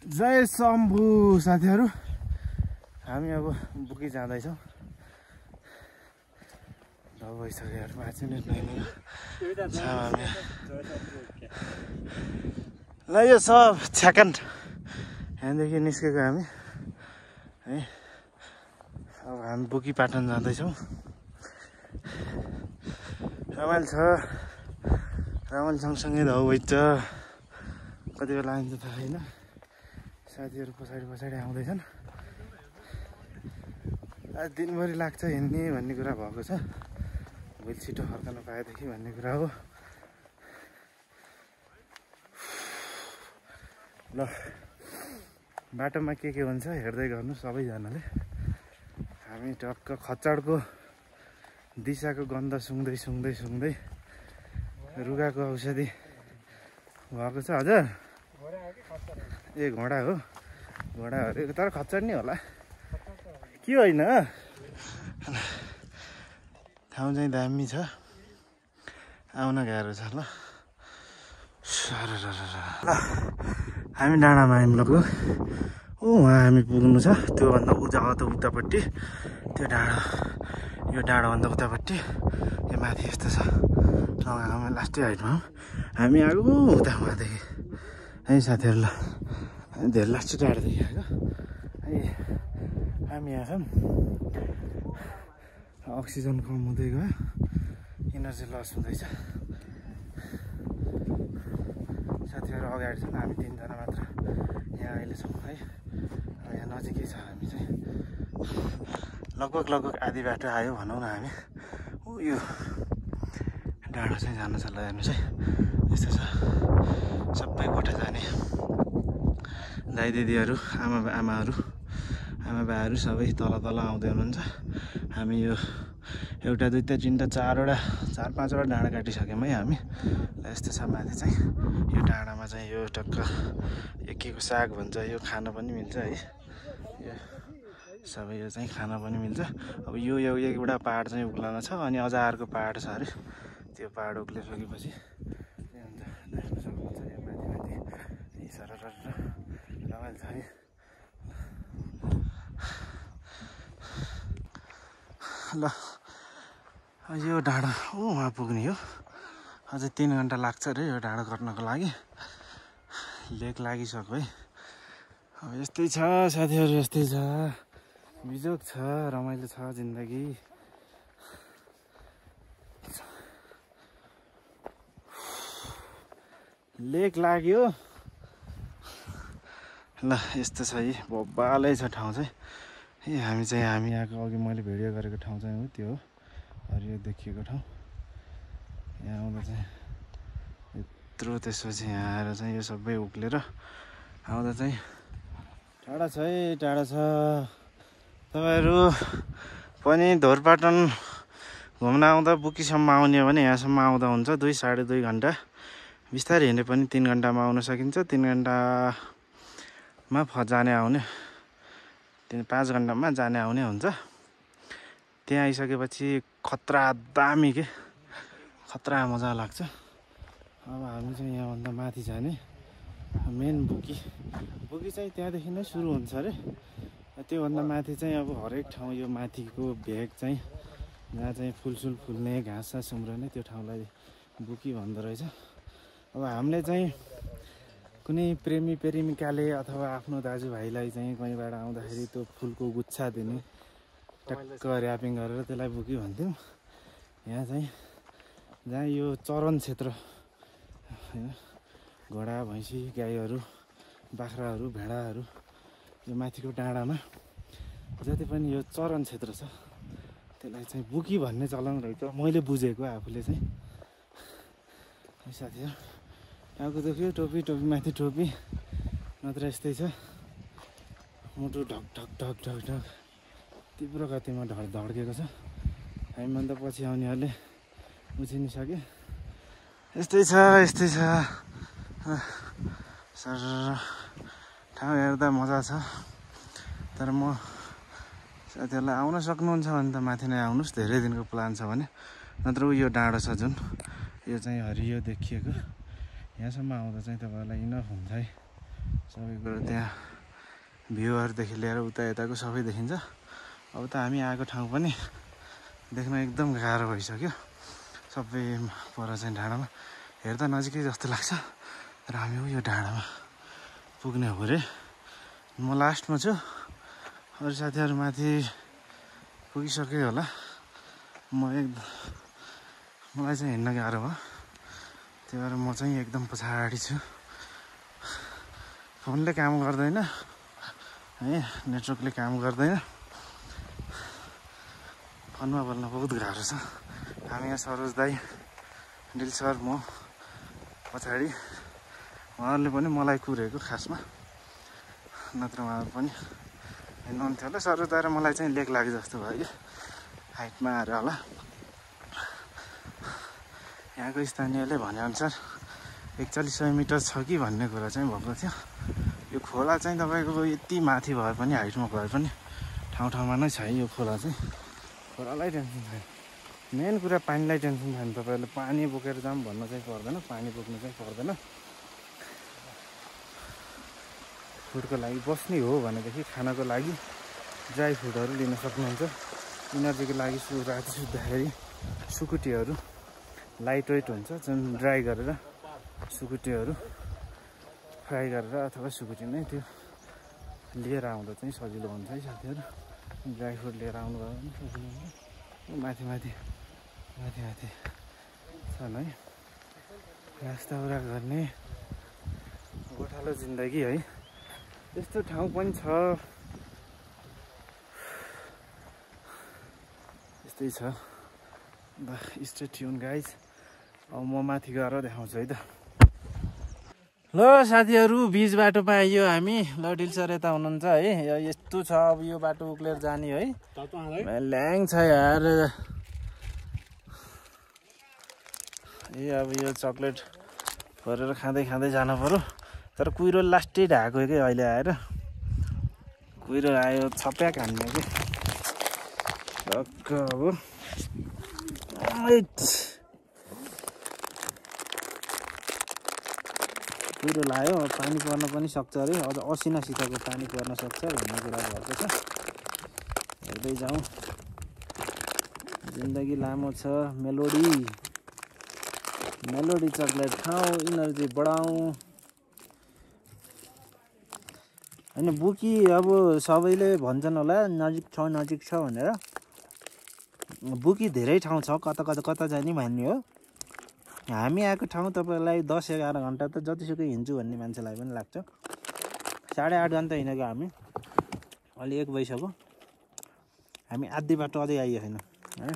जय शम्भु साथीहरु, हामी अब बुकी जाँदैछौँ। ढल भइसक्यो, 5 मिनेट छ हामी। ल यो सब सेकेन्ड यहाँदेखि निस्केको हामी है। अब हामी बुकी पाटन जाँदैछौँ। रमाइलो छ, रमाइलो सँगसँगै धाउ भइन्छ। कति बेला आइन्छ थाहा छैन। साथीहरू पछाडि पछाडि आउँदैछन्। आज दिनभरि लाग्छ हिँड्ने भन्ने कुरा भएको छ। भोलि छिटो फर्कन पाएदेखि भन्ने कुरा हो। ल बाटोमा के हुन्छ हेर्दै गर्नु सबैजनाले। हामी टक्क खच्चडको दिशाको गन्ध सुँग्दै सुँग्दै सुँग्दै रुगाको औषधि भएको छ। हजुर ए घोडा हो, घोडा अरे तर खच्चड नि होला के होइन। ठाउँ चाहिँ दामी छ, आउन गाह्रो छ। ल हामी डाँडामा आयौँ लगभग। वहाँ हामी पुग्नु छ। त्योभन्दा जग्गा त उतापट्टि, त्यो डाँडा यो डाँडाभन्दा उतापट्टि यो माथि यस्तो छ। हामी लास्टै हाइटमा हौँ। हामी आएको उता उहाँदेखि है साथीहरू। ल धेरै लास्टै टाढोदेखि आएको है। हामी यहाँ छौँ। अक्सिजन कम हुँदै गयो, इनर्जी लस हुँदैछ। साथीहरू अगाडि छन्, हामी 3 जना मात्र यहाँ अहिले छौँ है। यहाँ नजिकै छ। हामी चाहिँ लगभग आधी बाटो आयो भनौँ न हामी। यो डाँडो चाहिँ जानु छ। ल हेर्नुहोस् है, यस्तो छ। सबै गोठा जाने दाइ दिदीहरू, आमा बाहरू सबै तल आउँदै हुनुहुन्छ। हामी यो एउटा दुईवटा तिनवटा 4-5वटा डाँडा काटिसक्यौँ है हामी। यस्तो छ माथि चाहिँ। यो डाँडामा चाहिँ यो टक्क एकीको साग भन्छ, यो खान पनि मिल्छ है। यो सबै यो चाहिँ खान पनि मिल्छ। अब यो एउटा पहाड चाहिँ उक्लन छ, अनि अझ अर्को पहाड छ अरे। त्यो पहाड उक्लिसकेपछि देख्न सक्नुहुन्छ यो माथि सरर रमाइलो छ है। ल यो डाँडा वहाँ पुग्ने हो। अझै 3 घन्टा लाग्छ अरे यो डाँडा कट्नको लागि। लेक लागिसक्यो है। अब यस्तै छ साथीहरू, यस्तै छ। बिजोग छ, रमाइलो छ जिन्दगी। लेक लाग्यो। ल यस्तो छ है, बब्बालै छ ठाउँ चाहिँ। हामी यहाँको अघि मैले भिडियो गरेको ठाउँ चाहिँ हो त्यो हो। हरियो देखिएको ठाउँ। यहाँ आउँदा चाहिँ यत्रो, त्यसपछि यहाँ आएर चाहिँ यो सबै उक्लेर आउँदा चाहिँ टाढा छ है, टाढा छ। तपाईँहरू पनि ढोरपाटन घुम्न आउँदा बुकीसम्म आउने हो भने यहाँसम्म आउँदा हुन्छ 2-2.5 घन्टा। बिस्तारै हिँडे पनि 3 घन्टामा आउन सकिन्छ। 3 घन्टामा जाने आउने, 5 घन्टामा जाने आउने हुन्छ। त्यहाँ आइसकेपछि खतरा दामी के खतरा मजा लाग्छ। अब हामी चाहिँ यहाँभन्दा माथि जाने मेन बुकी चाहिँ त्यहाँदेखि नै सुरु हुन्छ अरे। त्योभन्दा माथि चाहिँ अब हरेक ठाउँ यो माथिको भेग चाहिँ जहाँ चाहिँ फुलसुल फुल्ने, घाँस उम्रने त्यो ठाउँलाई बुकी भन्दो रहेछ। अब हामीले चाहिँ कुनै प्रेमिकाले अथवा आफ्नो दाजुभाइलाई चाहिँ कहीँबाट आउँदाखेरि त्यो फुलको गुच्छा दिने, टक्क ऱ्यापिङ गरेर त्यसलाई बुकी भन्थ्यौँ। यहाँ चाहिँ जहाँ यो चरन क्षेत्र होइन, घोडा भैँसी गाईहरू बाख्राहरू भेडाहरू यो माथिको डाँडामा जति पनि यो चरन क्षेत्र छ त्यसलाई चाहिँ बुकी भन्ने चलन रहेछ मैले बुझेको आफूले चाहिँ। साथीहरू टाउको दुख्यो, टोपी माथि टोपी नत्र यस्तै छ। मुटु ढक ढक ढक ढक ढक तीव्र गतिमा धड्केको छ। हामीभन्दा पछि आउनेहरूले उछिनिसक्यो। यस्तै छ सर। ठाउँ हेर्दा मजा छ। तर म साथीहरूलाई आउन सक्नुहुन्छ भने त माथि नै आउनुहोस्, धेरै दिनको प्लान छ भने। नत्र यो डाँडो छ जुन यो चाहिँ हरियो देखिएको, यहाँसम्म आउँदा चाहिँ तपाईँहरूलाई इनफ हुन्छ है। सबै कुरो त्यहाँ भ्यूहरूदेखि लिएर उता यताको सबै देखिन्छ। अब त हामी आएको ठाउँ पनि देख्न एकदम गाह्रो भइसक्यो। सबै पर चाहिँ डाँडामा हेर्दा नजिकै जस्तो लाग्छ, तर हामी यो डाँडामा पुग्ने हो रे। म लास्टमा छु, अरू साथीहरू माथि पुगिसक्यो होला। मलाई चाहिँ हिँड्न गाह्रो भयो, त्यही भएर म चाहिँ एकदम पछाडि छु। फोनले काम गर्दैन है, नेटवर्कले काम गर्दैन, फोनमा बोल्न बहुत गाह्रो छ। हामी यहाँ सरोज दाई, डिल सर, म पछाडि, उहाँहरूले पनि मलाई कुरेको खासमा, नत्र उहाँहरू पनि हिँड्नुहुन्थ्यो होला। सरोज दाई र मलाई चाहिँ लेक लाग्यो जस्तो भयो कि हाइटमा आएर होला। यहाँको स्थानीयले भनेअनुसार 4100 मिटर छ कि भन्ने कुरा चाहिँ भएको थियो। यो खोला चाहिँ तपाईँको यति माथि भए पनि, हाइटमा भए पनि ठाउँ ठाउँमा नै छ है यो खोला चाहिँ। खोलालाई टेन्सन छैन, मेन कुरा पानीलाई टेन्सन छैन। तपाईँहरूले पानी बोकेर जाऊँ भन्न चाहिँ पर्दैन, पानी बोक्नु चाहिँ पर्दैन। फुडको लागि बस्ने हो भनेदेखि खानको लागि ड्राई फुडहरू लिन सक्नुहुन्छ। इनर्जीको लागि राति सुत्दाखेरि सुकुटीहरू लाइट वेट हुन्छ, जुन ड्राई गरेर सुकुटीहरू फ्राई गरेर अथवा सुकुटी नै त्यो लिएर आउँदा चाहिँ सजिलो हुन्छ है साथीहरू। ड्राई फ्रुट लिएर आउनुभयो भने सजिलो हुन्छ। माथि माथि छन् है नास्ताउरा गर्ने गोठालो जिन्दगी है। यस्तो ठाउँ पनि छ, यस्तै छ। स्टे ट्युन गाइज, अब म माथि गएर देखाउँछु है त। ल साथीहरू, बीच बाटो पाइयो हामी। ल डिल सर यता हुनुहुन्छ है। यस्तो छ अब यो बाटो उक्लेर जाने है, ल्याङ छ यार। अब यो चक्लेट भरेर खाँदै जानु पर्यो। तर कुहिरो लास्टै ढाको कि अहिले आएर कुहिरो आयो, छप्याक हान्ने कि अब कुहिरो लायो। पानी पर्न पनि सक्छ अरे, अझ असिनासितको पानी पर्न सक्छ भन्ने कुरा भएको छ। हेर्दै जाउँ, जिन्दगी लामो छ। मेलोडी चक्लेट खाउँ, इनर्जी बढाउँ होइन। बुकी अब सबैले भन्छन् होला नजिक छ भनेर। बुकी धेरै ठाउँ छ, कता जाने भन्ने हो। हामी आएको ठाउँ तपाईँलाई 10-11 घन्टा त जतिसुकै हिँड्छु भन्ने मान्छेलाई पनि लाग्छ। 8.5 घन्टा हिँडेको हामी, अलि 1 बजिसक्यो। हामी आधी बाटो अझै आइयो छैन है।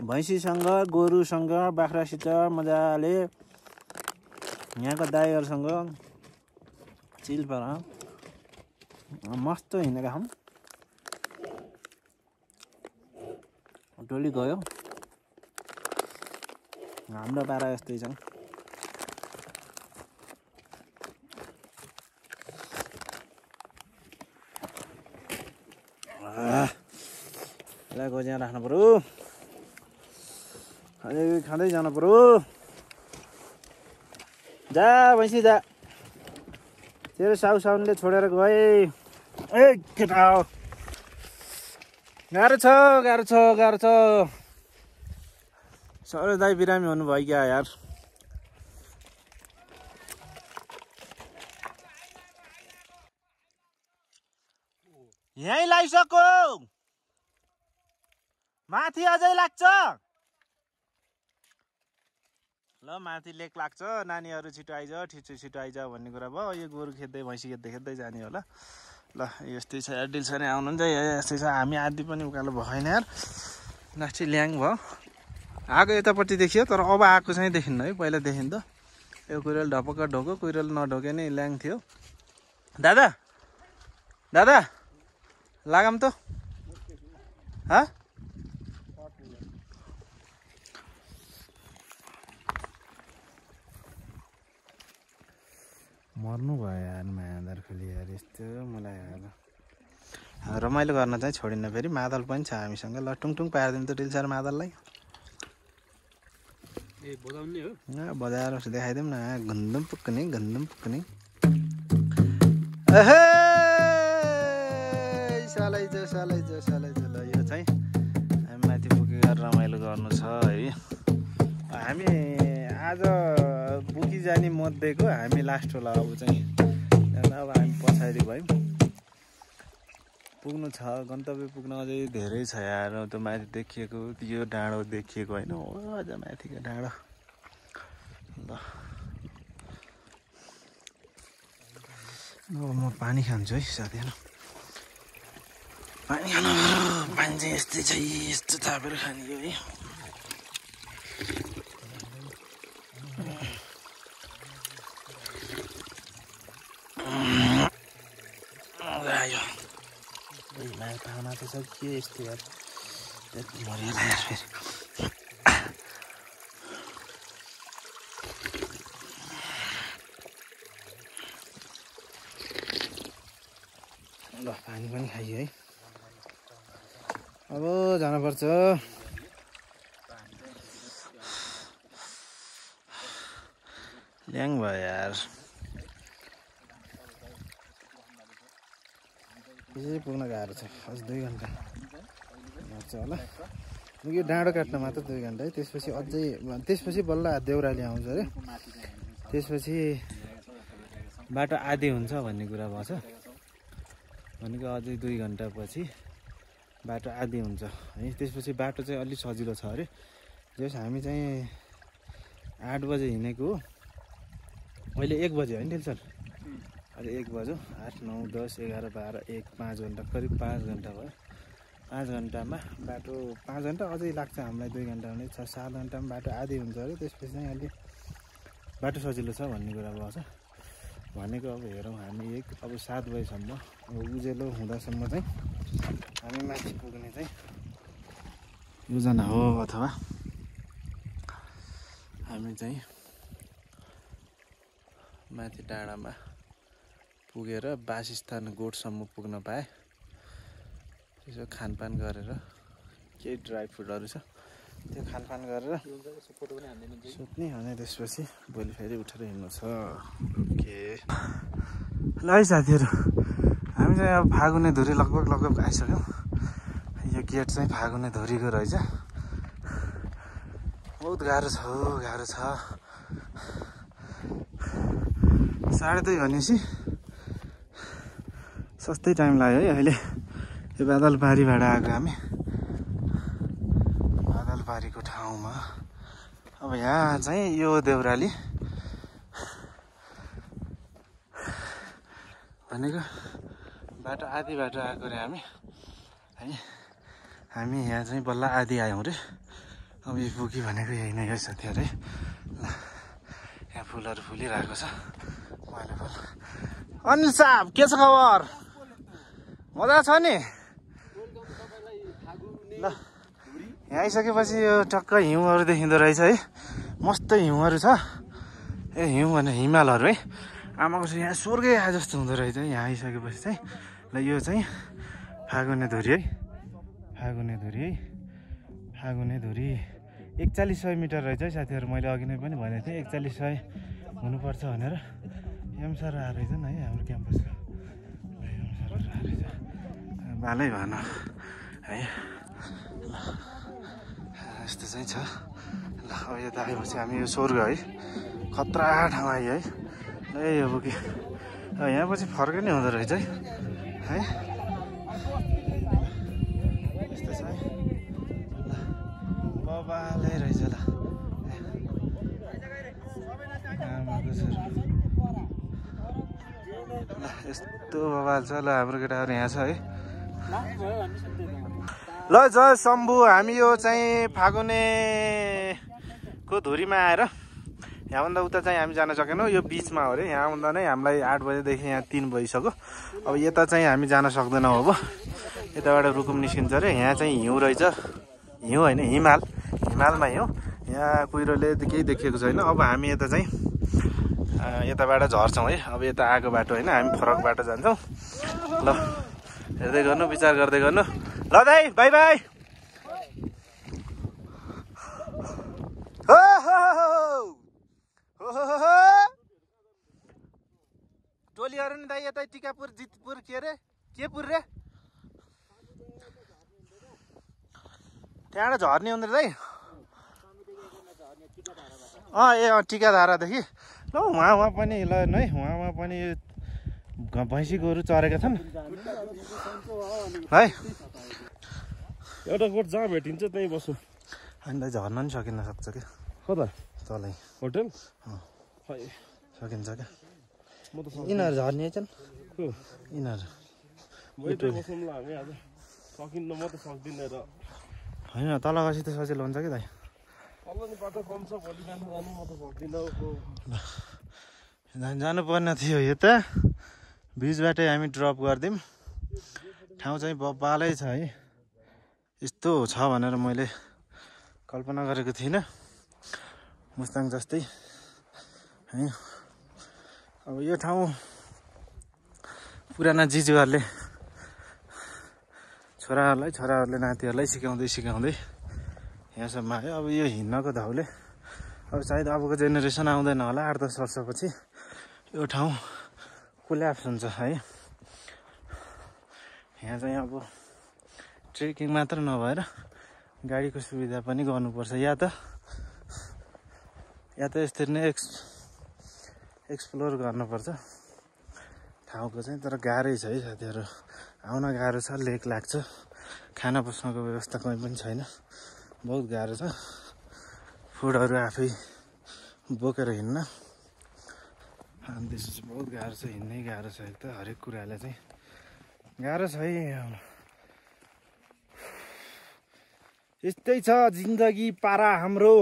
भैँसीसँग, गोरुसँग, बाख्रासित मजाले यहाँको दाइहरूसँग चिल पर मस्त हिँडेका छौँ। टोली गयो, हाम्रो पारा यस्तै छ। यसलाई गोजिया राख्नु पर्यो, खाँदै जानु पर्यो। जा भैँसी जा, तेरो साउनले छोडेर गए। ए केटा हो, गाह्रो छ। सरोज दाई बिरामी हुनुभयो क्या यार। यहीँ लागिसक्यो, माथि अझै लाग्छ। ल माथि लेक लाग्छ, नानीहरू छिटो आइज भन्ने कुरा भयो। यो गोरु खेद्दै भैँसी खेद्दै जाने होला। ल यस्तै छ यार, डिल सर आउनुहुन्छ यस्तै छ। हामी आदि पनि उकालो भएन यार, लास्टै ल्याङ भयो। आएको यतापट्टि देखियो, तर अब आएको चाहिँ देखिन्न है। पहिला देखिन्थ्यो यो कुइरेल ढपक्क ढोको, कुइरेल नढोके नै ल्याङ थियो। दादा लगाम त मर्नु भयो यार मादल खोली यार। यस्तो मलाई यार रमाइलो गर्न चाहिँ छोडिन्न। फेरि मादल पनि छ हामीसँग। ल टुङटुङ पारिदिउँ त डिल सर मादललाई। बजाएर देखाइदिउँ न गन्दम पुक्ने सालै ल यो चाहिँ हामी माथि पुगेर रमाइलो गर्नु छ है। हामी आज पुगी जाने मध्येको हामी लास्ट होला अब चाहिँ अब हामी पछाडि भयौँ। पुग्नु छ गन्तव्य पुग्न अझै धेरै छ यार। त्यो माथि देखिएको यो डाँडो देखिएको होइन अझ माथिको डाँडो। ल अब म पानी खान्छु है साथीहरू। पानी खानु पानी चाहिँ यस्तै छ यस्तो थापेर खाने हो है। माया पाहुना त छ के यस्तो यार मरिएला यार फेरि। ल पानी पनि खाइयो है। अब जानुपर्छ। ल्याङ भयो यार। यसै पुग्न गाह्रो छ अझ 2 घन्टा लाग्छ होला। यो डाँडो काट्न मात्र 2 घन्टा है। त्यसपछि बल्ल देउराली आउँछ अरे। त्यसपछि बाटो आधी हुन्छ भन्ने कुरा भएछ। भनेको अझै 2 घन्टा पछि बाटो आधी हुन्छ है। त्यसपछि बाटो चाहिँ अलिक सजिलो छ अरे। जस हामी चाहिँ 8 बजे हिँडेको हो। अहिले 1 बजे होइन सर? अहिले 1 बज्यो। 8, 9, 10, 11, 12, 1, 5 घन्टा करिब 5 घन्टा भयो। 5 घन्टामा बाटो 5 घन्टा अझै लाग्छ हामीलाई। 2 घन्टा हुने 6-7 घन्टामा बाटो आधी हुन्छ अरे। त्यसपछि चाहिँ अलिक बाटो सजिलो छ भन्ने कुरा भएको छ। भनेको अब हेरौँ हामी अब 7 बजीसम्म अब उजेलो हुँदासम्म चाहिँ हामी माथि पुग्ने चाहिँ योजना हो। अथवा हामी चाहिँ माथि डाँडामा पुगेर बासस्थान गोठसम्म पुग्न पाए। त्यसो खानपान गरेर केही ड्राई फ्रुटहरू छ त्यो खानपान गरेर सुत्ने। अनि त्यसपछि भोलि फेरि उठेर हिँड्नु छ। ओके ल है साथीहरू, हामी चाहिँ अब फागुने धुरी लगभग आइसक्यौँ। यो गेट चाहिँ फागुने धुरीको रहेछ। बहुत गाह्रो छ 2:30 भनेपछि सस्तै टाइम लाग्यो है। अहिले यो बादलबारीबाट आएको हामी बादलबारीको ठाउँमा। अब यहाँ चाहिँ यो देउराली भनेको बाटो आधी बाटो आएको रे हामी है। हामी यहाँ चाहिँ बल्ल आधी आयौँ रे। अब यो पुगी भनेको यही नै हो साथीहरू है। ल यहाँ फुलहरू फुलिरहेको छ माइलो फुल। अनिल साहब के छ खबर? मजा छ नि? ल यहाँ आइसकेपछि यो टक्क हिउँहरू देखिँदो रहेछ है। मस्त हिउँहरू छ। हिउँ भने हिमालहरू है। आमाको चाहिँ यहाँ स्वर्गै आए जस्तो हुँदो रहेछ है यहाँ आइसकेपछि चाहिँ। ल यो चाहिँ फागुने धुरी है। फागुने धुरी 4100 मिटर रहेछ है साथीहरू। मैले अघि नै पनि भनेको थिएँ 4100 हुनुपर्छ भनेर। एमसर आएर रहेछ है हाम्रो क्याम्पसको। एमसर आएर रहेछ बालै भन है। ल यस्तो चाहिँ छ। ल अब यता आएपछि हामी यो स्वर्ग है खतरा ठाउँ आयो है। ल यो बुकी यहाँ पछि फर्कै नै हुँदो रहेछ है। यस्तो छ है। ल बबालै रहेछ। ल आमाको छोरो ल यस्तो बबाल छ। ल हाम्रो केटाहरू यहाँ छ है। ल जय शम्भु। हामी यो चाहिँ फागुनेको धुरीमा आएर यहाँभन्दा उता चाहिँ हामी जान सकेनौँ। यो बिचमा हो अरे। यहाँभन्दा नै हामीलाई 8 बजेदेखि यहाँ 3 बजिसक्यो। अब यता चाहिँ हामी जान सक्दैनौँ। अब यताबाट रुकुम निस्किन्छ अरे। यहाँ चाहिँ हिउँ रहेछ। हिउँ होइन हिमालमा हिउँ। यहाँ कुहिरोले केही देखिएको छैन। अब हामी यता चाहिँ यताबाट झर्छौँ है। अब यता आएको बाटो होइन हामी फरक बाटो जान्छौँ। ल हेर्दै गर्नु विचार गर्दै गर्नु। ल दाइ बाई बाई। हो टोलीहरू नि दाइ यतै टिकापुर जितपुर के अरे के पुर रे त्यहाँबाट झर्ने हुँदो दाइ टिकाधारादेखि ल उहाँ पनि ल है उहाँ पनि भैँसी गोरु चरेका छन् है एउटा कोट जहाँ भेटिन्छ त्यहीँ बस्छु अनि दाइ झर्न नि सकिन सक्छ क्या कता तलै होटल सकिन्छ क्या म त यिनीहरू झर्ने छन् यिनीहरू बसौँला हामी आज सकिन्न म त सक्दिनँ र होइन तल गएपछि त सजिलो हुन्छ कि दाइ तल नि बाटो कम छ भोलि बिहान जानु म त सक्दिनँ जानुपर्ने थियो यता बिचबाटै हामी ड्रप गरिदिउँ ठाउँ चाहिँ बब्बालै छ है यस्तो छ भनेर मैले कल्पना गरेको थिइनँ मुस्ताङ जस्तै है अब यो ठाउँ पुराना जिजुहरूले छोराहरूले नातिहरूलाई सिकाउँदै यहाँसम्म आयो अब यो हिँड्नको धाउले अब सायद अबको जेनेरेसन आउँदैन होला 8-10 वर्षपछि यो ठाउँ कोल्याप्स हुन्छ है यहाँ चाहिँ अब ट्रेकिङ मात्र नभएर गाडीको सुविधा पनि गर्नुपर्छ या त यसरी नै एक्सप्लोर गर्नुपर्छ ठाउँको चाहिँ तर गाह्रै छ है साथीहरू आउन गाह्रो छ लेक लाग्छ खाना बस्नको व्यवस्था कहीँ पनि छैन बहुत गाह्रो छ फुडहरू आफै बोकेर हिँड्न अनि त्यसपछि बहुत गाह्रो छ हिँड्नै गाह्रो छ एक त हरेक कुराले चाहिँ गाह्रो छ है यस्तै छ जिन्दगी पारा हाम्रो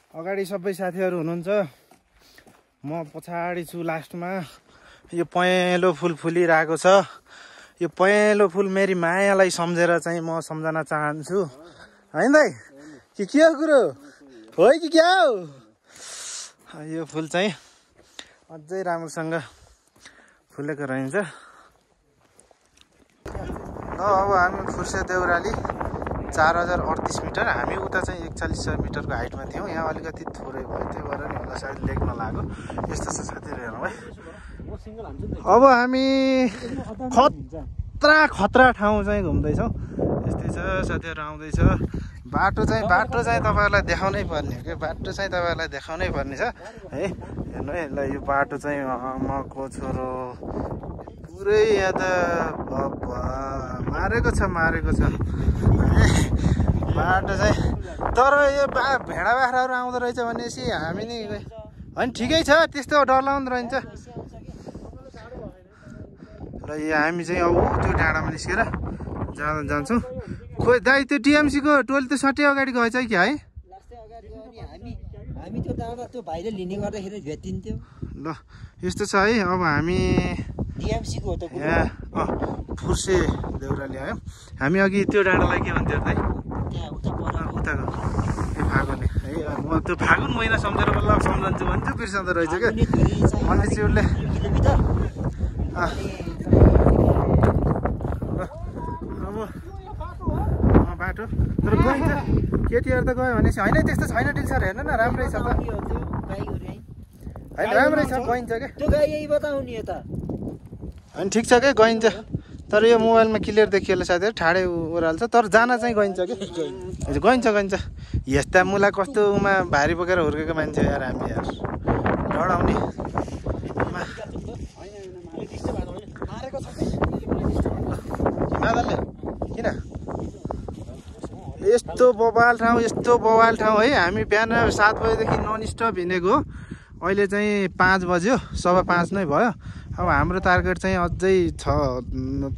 अगाडि सबै साथीहरू हुनुहुन्छ म पछाडि छु लास्टमा यो पहेँलो फुल फुलिरहेको छ यो पहेँलो फुल मेरी मायालाई सम्झेर चाहिँ म सम्झन चाहन्छु होइन दाइ के हो कुरो हो कि क्या हो यो फुल चाहिँ अझै राम्रोसँग फुलेको रहन्छ ल अब हामी फुर्से देउराली 4038 मिटर हामी उता चाहिँ 4100 मिटरको हाइटमा थियौँ यहाँ अलिकति थोरै भयो त्यही भएर नि होला सायद लेक नलाग्यो यस्तो छ साथीहरू हेर्नु है अब हामी खतरा ठाउँ चाहिँ घुम्दैछौँ यस्तै छ साथीहरू आउँदैछ बाटो चाहिँ तपाईँहरूलाई देखाउनै पर्ने हो कि बाटो चाहिँ तपाईँहरूलाई देखाउनै पर्ने छ है हेर्नु है ल यो बाटो चाहिँ मको छोरो पुरै यहाँ त मारेको छ बाटो चाहिँ तर यो भेडा बाख्राहरू आउँदो रहेछ भनेपछि हामी नि होइन ठिकै छ त्यस्तो डरलाग्दो रहन्छ र यो हामी चाहिँ अब त्यो डाँडामा निस्केर जान्छौँ खोइ दाइ त्यो टिएमसीको टोली त सट्टै अगाडि गएछ कि है हामी त्यो डाँडा त्यो भाइले लिने गर्दाखेरि भेटिन्थ्यो ल यस्तो छ है अब हामी टिएमसीको त यहाँ फुर्से देउराली आयो हामी अघि त्यो डाँडालाई के भन्थ्यो दाइ उताको त्यो फागुन है म त्यो फागुन महिना सम्झेर बल्ल सम्झन्छु भन्छु बिर्सँदो रहेछ क्या भन्ने चाहिँ उसले अब बाटो तर गइन्छ केटीहरू त गयो भनेपछि होइन त्यस्तो छैन टिल्सर हेर्नु न राम्रै छ त होइन राम्रै छ गइन्छ क्या त्यो गाई यही बताउनु यता होइन ठिक छ क्या गइन्छ तर यो मोबाइलमा क्लियर देखिएला साथीहरू ठाडै ओह्राल्छ तर जान चाहिँ गइन्छ कि गइन्छ यस्ता मुला कस्तोमा भारी बोकेर हुर्केको मान्छे यार हामी यार डराउने हिमालले किन यस्तो बवाल ठाउँ है हामी बिहान 7 बजेदेखि नन स्टप हिँडेको अहिले चाहिँ 5 बज्यो 5:15 नै भयो अब हाम्रो टार्गेट चाहिँ अझै छ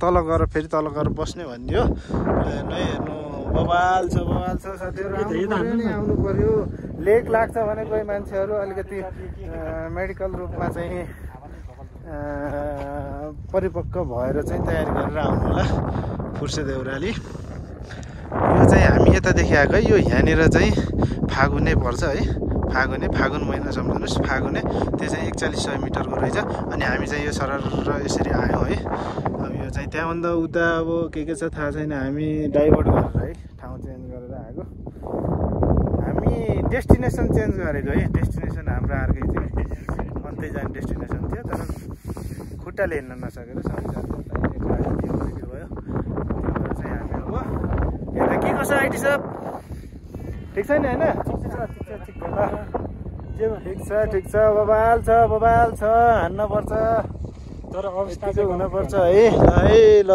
तल गएर फेरि तल गएर बस्ने भन्ने हो हेर्नु बवाल छ साथीहरू आउनु पर्यो लेक लाग्छ भने कोही मान्छेहरू अलिकति मेडिकल रूपमा चाहिँ परिपक्व भएर चाहिँ तयारी गरेर आउनु होला फुर्से देउराली यो चाहिँ हामी यतादेखि आएको है यो यहाँनिर चाहिँ फागुनै पर्छ है फागुन महिना सम्झनुहोस् फागुने त्यो चाहिँ 4100 मिटरको रहेछ अनि हामी चाहिँ यो सरर यसरी आयौँ है अब यो चाहिँ त्यहाँभन्दा उता अब के छ थाहा छैन हामी डाइभर्ट गरेर है ठाउँ चेन्ज गरेर आएको हामी डेस्टिनेसन चेन्ज गरेको है डेस्टिनेसन हाम्रो अर्कै थियो अन्त्य जाने डेस्टिनेसन थियो तर खुट्टाले हिँड्न नसकेर सबै साथीहरूलाई भयो त्यहाँबाट चाहिँ हामी अब यता के कसो आइटी सब ठिक छ नि होइन ठिक छ बबाल छ हान्न पर्छ तर अवस्था चाहिँ हुनुपर्छ है ल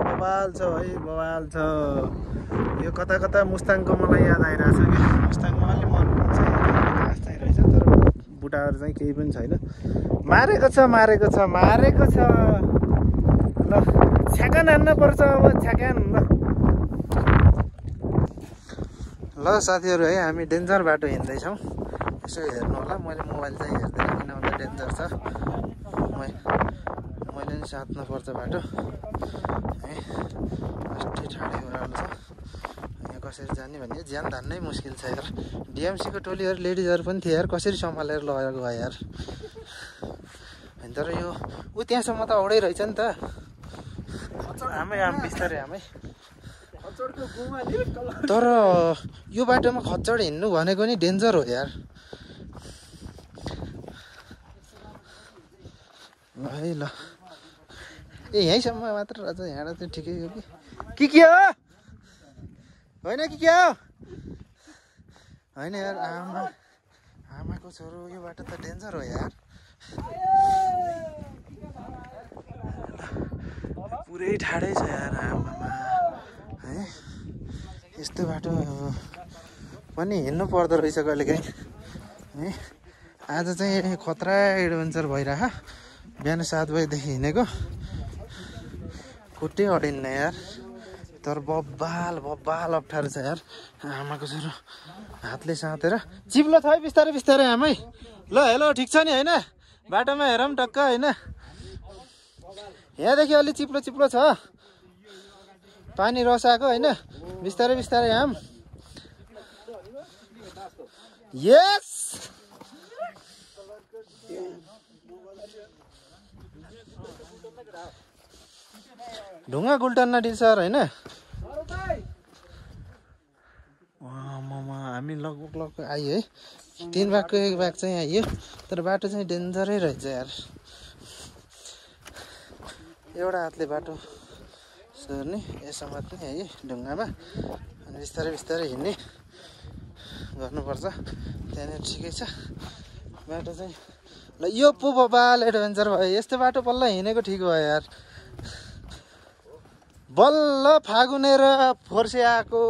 बबाल छ है बबाल छ यो कता कता मुस्ताङको मलाई याद आइरहेछ कि मुस्ताङमा अलि मर्नुहुन्छ घाँस चाहिँ रहेछ तर बुढाहरू चाहिँ केही पनि छैन मारेको छ ल छ्याकान हान्न पर्छ अब छ्याकान ल साथीहरू है हामी डेन्जर बाटो हिँड्दैछौँ यसो हेर्नु होला मैले मोबाइल चाहिँ हेर्दैन किन भन्दा डेन्जर छ मैले नि साथ्नु पर्छ बाटो है अस्ति ठाडै ओह्रालो छ यहाँ कसरी जाने भने ज्यान धान्नै मुस्किल छ यार डिएमसीको टोलीहरू लेडिजहरू पनि थिए यार कसरी सम्हालेर लगेर गयो यार होइन तर यो ऊ त्यहाँसम्म त औडै रहेछ नि त आमै बिस्तारै आमै तर यो बाटोमा खच्चड हिँड्नु भनेको नि डेन्जर हो यार है ल ए यहीँसम्म मात्र अझ यहाँबाट चाहिँ ठिकै हो कि के हो होइन कि के हो होइन यार आमाको छोरो यो बाटो त डेन्जर हो यार पुरै ठाडै छ यार आमामा है यस्तो बाटो पनि हिँड्नु पर्दो रहेछ कहिलेकाहीँ है आज चाहिँ खतरा एडभेन्चर भइरह बिहान 7 बजेदेखि हिँडेको खुट्टै अडिन्न यार तर बब्बाल अप्ठ्यारो छ यार आमाको छोरो हातले साँतेर चिप्लो छ है बिस्तारै आमै ल हेलो ठिक छ नि होइन बाटोमा हेरौँ टक्क होइन यहाँदेखि अलि चिप्लो छ पानी रस आएको होइन बिस्तारै आम यस ढुङ्गा गुल्टन नदी सर होइन हामी लगभग आयो है 3 भागको 1 भाग चाहिँ आइयो तर बाटो चाहिँ डेन्जरै रहेछ यार एउटा हातले बाटो सर्ने यसमा पनि है ढुङ्गामा अनि बिस्तारै हिँड्ने गर्नुपर्छ त्यहाँनिर ठिकै छ बाटो चाहिँ ल यो पो बबाल एडभेन्चर भयो यस्तो बाटो बल्ल हिँडेको ठिक भयो यार बल्ल फागुने र फोर्से आएको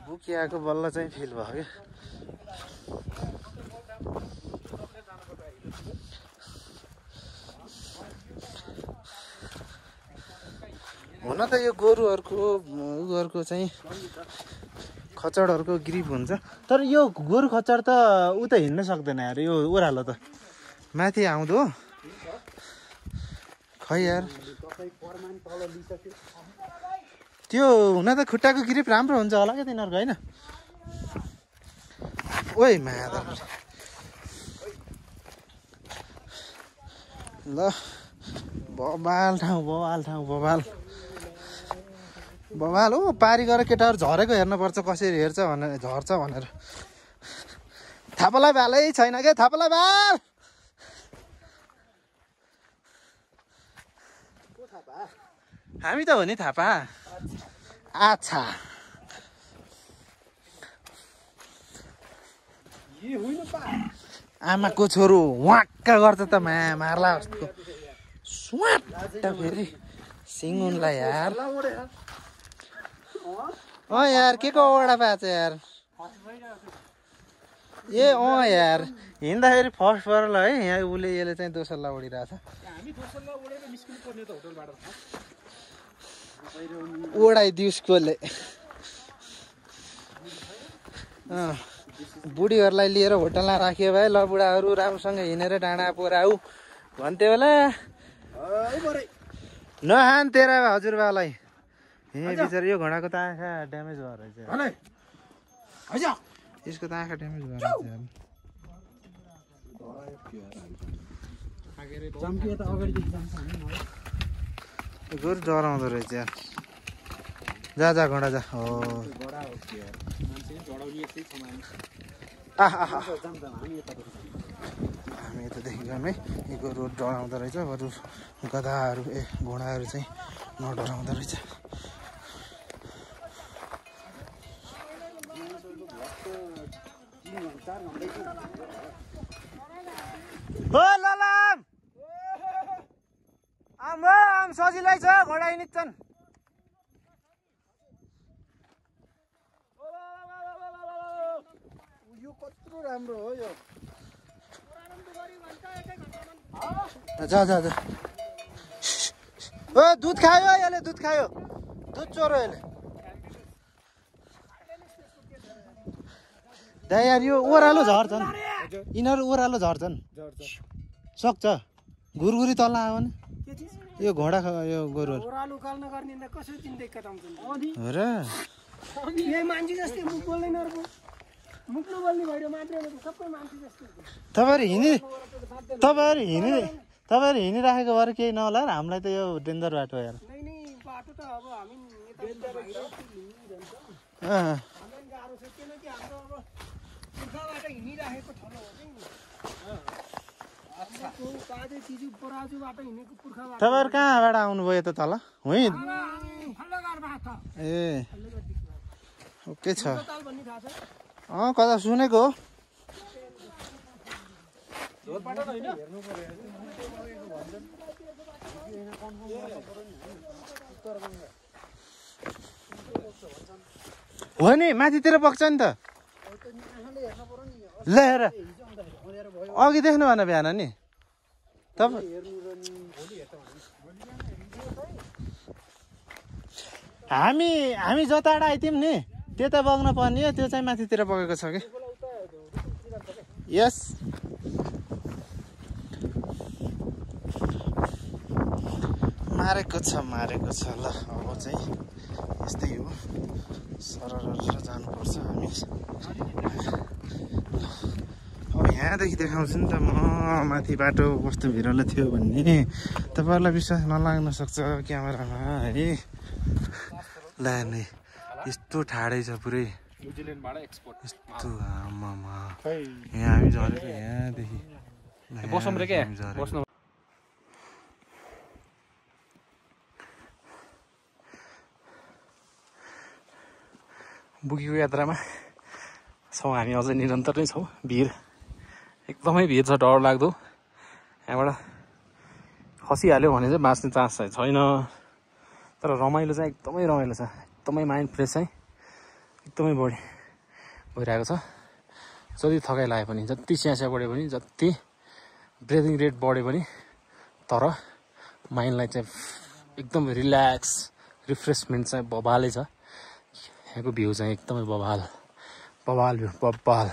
बुकी आएको बल्ल चाहिँ फिल भयो क्या हुन त यो गोरुहरूको चाहिँ खच्चडहरूको ग्रिप हुन्छ तर यो गोरु खच्चड त उ त हिँड्न सक्दैन यार यो ओह्रालो त माथि आउँदो खै यार त्यो हुन त खुट्टाको ग्रिप राम्रो हुन्छ होला क्या तिनीहरूको होइन ओइ माया ल बबाल ठाउँ बबाल हो पारी गरेर केटाहरू झरेको हेर्नुपर्छ कसरी हेर्छ भनेर झर्छ भनेर थापालाई भालै छैन क्या थापालाई भाल हामी त हो नि थापा आच्छा आमाको छोरो वाक्का गर्छ त मार्ला जस्तो स्वाट फेरि सिङ्गुनलाई यार यार के को ओडा पाछ यार ए यार हिँड्दाखेरि फर्स्ट परेर है यहाँ यसले चाहिँ दोसल्ला उडिरहेछ ओडाइदियोस् कसले बुढीहरूलाई लिएर होटलमा राख्यो भए ल बुढाहरू राम्रोसँग हिँडेर डाँडा पोराउ भन्थ्यो होला नहान तेरा हजुरबालाई बिचरा यो घोडाको त आँखा ड्यामेज भएर रहेछ यसको त आँखा ड्यामेज भएर गोरु डराउँदो रहेछ यार जा जा घोडा जा हो हामी यतादेखि गयौँ है यहीँको रोड डराउँदो रहेछ बरु गधाहरू घोडाहरू चाहिँ नडराउँदो रहेछ हो ललाम आम सजिलै छ घोडा निच्छन् यो कत्रो राम्रो हो यो जा जा जा ओ दुध खायो यसले दुध खायो दुध चोरो यसले दा यार यो ओह्रालो झर्छन् यिनीहरू ओह्रालो झर्छन् सक्छ गुरगुरी तल आयो भने यो घोडा यो गोरुहरू ओह्रालो उकाल्न गर्ने त कसरी चिन्दै कटाउँछन् हो र यही मान्छे जस्तै मुख बोल्दैन अर्को मुख नबोल्ने भइदियो मात्रै सबै मान्छे जस्तै तपाईँहरू हिँडिराखेको भएर केही नहोला र हामीलाई त यो डेन्जर बाटो यार नै बाटो त अब हामी यता गाह्रो छ किनकि हाम्रो अब पुर्खाबाट हिँडिराखेको ठलो हो कि बाजे चिजु पराजुबाट हिँडेको पुर्खाबाट तपाईँहरू कहाँबाट आउनुभयो त तल हुँ ए ओके छ भन्ने थाहा छ कता सुनेको हो हो नि माथितिर बग्छ नि त ल हेर अघि देख्नु भएन बिहान नि हामी जताबाट आइत्यौँ नि त्यता बग्न पर्ने हो त्यो चाहिँ माथितिर बगेको छ कि यस मारेको छ ल अब चाहिँ यस्तै हो सरर जानुपर्छ हामी अब यहाँदेखि देखाउँछु नि त म माथि बाटो कस्तो भिरालो थियो भन्ने तपाईँहरूलाई विश्वास नलाग्न सक्छ क्यामेरामा है ला नै यस्तो ठाडै छ पुरै यस्तो आमामा यहाँ हामी झरेको यहाँदेखि बुकीको यात्रामा छौँ हामी अझै निरन्तर नै छौँ भिड एकदमै भिड छ डर लाग्दो यहाँबाट खसिहाल्यो भने चाहिँ बाँच्ने चान्स चाहिँ छैन तर रमाइलो चाहिँ एकदमै रमाइलो छ एकदमै माइन्ड फ्रेस चाहिँ एकदमै बढी भइरहेको छ जति थकाइ लागे पनि जति स्यास्या बढ्यो पनि जति ब्रिदिङ रेट बढ्यो पनि तर माइन्डलाई चाहिँ एकदम रिल्याक्स रिफ्रेसमेन्ट चाहिँ बबालै छ यहाँको भ्यू चाहिँ एकदमै बबाल भ्यू बबाल